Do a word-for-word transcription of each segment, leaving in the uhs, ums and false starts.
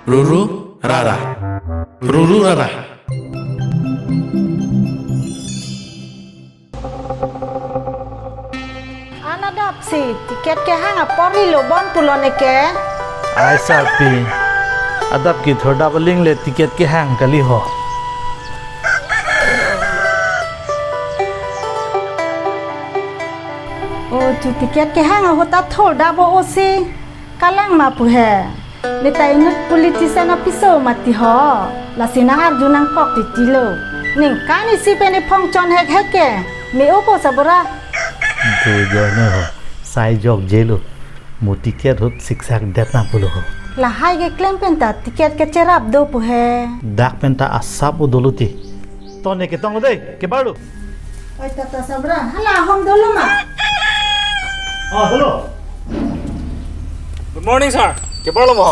Ruru rara. Ruru rara. An adap si ticket kehang apor helo bon pulo neke. Ai sarpi. Adap kethur dap aling le ticket kehang kali ho. O, chu ticket kehang ahut ta thur dap o si. Kalang ma pu he. Neta inut politician apiso mati ho. Lasi nang arju nangkok titi lo. Ningkan isi pen iphong chon hek hek ke. Me-o po sabura. Dojo ne ho. Sai jokje lo. Mo ticket ahut siksak det nang pulo ho. Lahai keklem pen ta ticket kecherap do pu he. Dak pen ta asap o dolo ti. To ne ketong lo dei, kebar lo. Oi, tata sabra, hala ahom dolo ma? Ah, dolo. Good morning, sir. Kebar lo mo?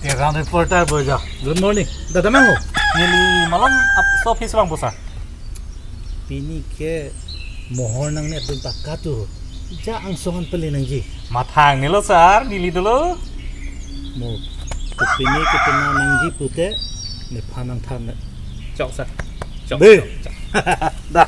Terang reporter boja. Good morning. Dada mang ho? Neli malom ap-, so office lang po, sir. Pini ke mohor nangne atum pakatu. Ja angsong an pele nangji. Mathang nelo, sir, neli dolo. Mo, pini ke pena nangji pute, nephan nangthan. Chok, sir. Chok, be. Chok, chok. Da.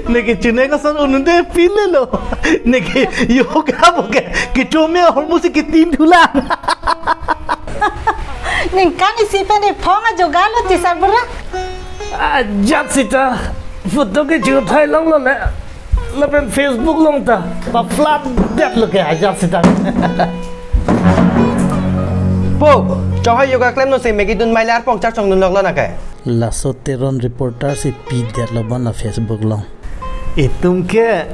Neke chune koson ununde pin lelo. Neke yoga bo ke, kechome ahormu si ketin thulang. Ningkan isi pen iphong ajoga lo ti sabra. Ajat sita photo kecho thai longlo le. Lapen Facebook along ta pa-flood det lo ke ajat sita. Po, chonghai yoga klemnon si megi dun mai le arpong charchong dun loklo nake. Laso Teron reporter si pidet lo bon la Facebook along. Itum ke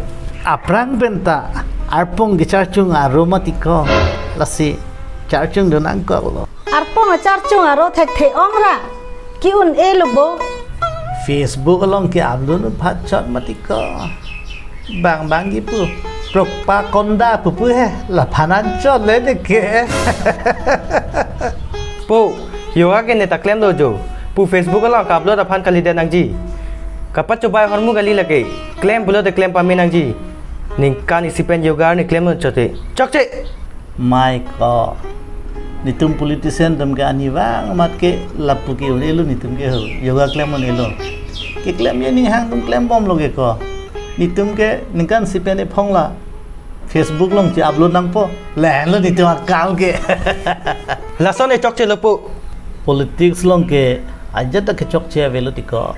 aphrang pen ta arpong kecharchung aro mati ko, lasi charchung dun nangkoklo. Arpong charchung aro thekthe ong ra ke-un-e lo bo. Facebook along ke-upload phat chot mati ko. Bang bang kipu. Propaganda pupu he. Laphan anchot le neke. Po, yoga ke neta klem dojo pu Facebook along ka-upload aphan kalidet nangji. Kapachobai ahormu kali lake. Klem pulote klem pame nangji. Ningkan isi pen yoga arni klemnon chote. Chokche! Mai ko. Nitum politician atum ke ani vang amat ke lapu ke-un-e lo nitum ke ho. Yoga klem un-e lo. Keklem ye ning hang atum klem bomlo ke ko. Nitum ke ningkan isi pen iphong la Facebook along che-upload nangpo. Lahenlo nitum akam ke. Lason e chokche lo po. Politics along ke ajat ta kechokche avelo ti ko.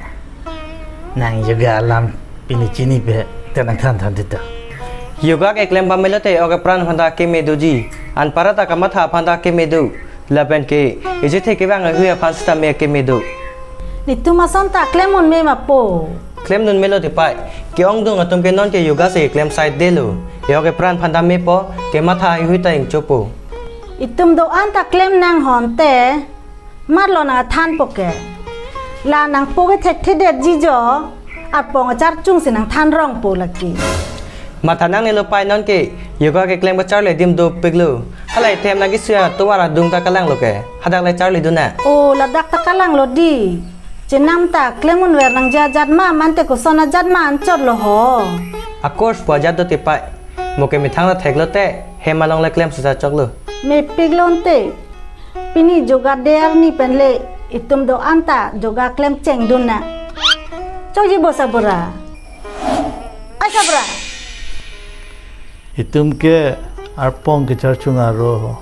Nang yoga alam pini chini pe te nangthan than tita. Yoga keklem pamelo te ok apran aphan ta keme doji. Anparta kamatha aphan ta keme do. Lapen ke ejithe kevang ahui aphan sitame keme do. Nitum ason ta klem un-e ma po. Klemdun melo te pai. Ke-ongdung atum ke non ke yoga si klem side de lo. E ok apran aphan ta mepo, kematha ahui ta ingchopo. Itum do-an ta klem nanghon te. Marlo nangthanpo ke. La nangpo ke thekthedetji jo. Arpong acharchung si nangthan rongpo lake. Matha nangnelo pai non ke yoga keklem kacharli adim dopiklo. Halai them nangkisuya tovar adung ta kalanglo ke. Hadak le charlidun na. O, ladak ta kalanglo di. Chenam ta klem unver nangji ajat ma mante koson ajat ma anchot lo ho. A-course pu ajat do te pai. Mo ke methang ta theklo te. Hem along le klem sita choklo. Mepik lonte. Pini yoga day arni pen le itum do-an ta yoga klem chengdun na. Chokji bo sabura. Ai sabura. Itum ke arpong kecharchung aro.